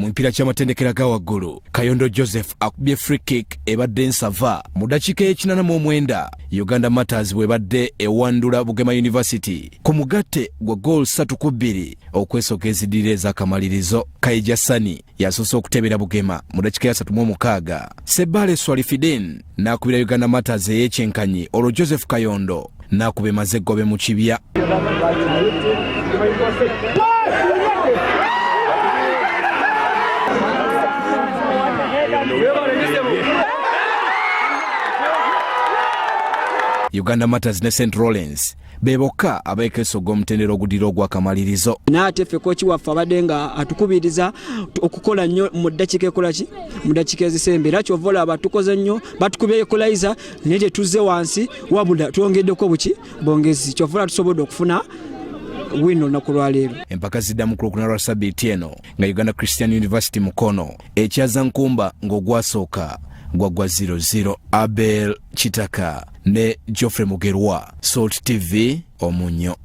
Mu mipiira ky'amatendekero ga waggulu, Kayondo Joseph akubye free kick ebadde nsava mu ddakiika y'e89 Uganda Martyrs bw'ebadde ewandula Bugema University ku mugatte gwa goal 3-2 okwesoka ezidirira ez'akamalirizo. Kaija Sani yasoose okutebera Bugema mu ddakiika ya 36, Sebbaale Swalifidin n'akubira Uganda Martyrs ey'ekyenkanyi, olwo Joseph Kayondo n'akuba emaze eggobe mu kibya. Uganda Martyrs ne St Lawrence be bokka abeekesogga omutendera ogudira ogw'akamalirizo. Naye ate ffe kooki waffe abadde nga atukubiriza okukola nnyo mu ddakiika ekolaki, mu ddakiika ezisemba, era kyova olaba tukoze nnyo, batukubye equalizer naye tetuzze wansi, wabula twongeddeko buki bongezi, kyova olaba tusobodde okufuna win olunaku lwaleero. Empaka ziddamu ku Lwokuna lwa sabiiti eno nga Uganda Christian University Mukono ekyaza Nkumba ng'ogwasooka gwaggwa 0-0. Abel Kitaka ne Geoffrey Mugerwa, Salt TV, Omunyo.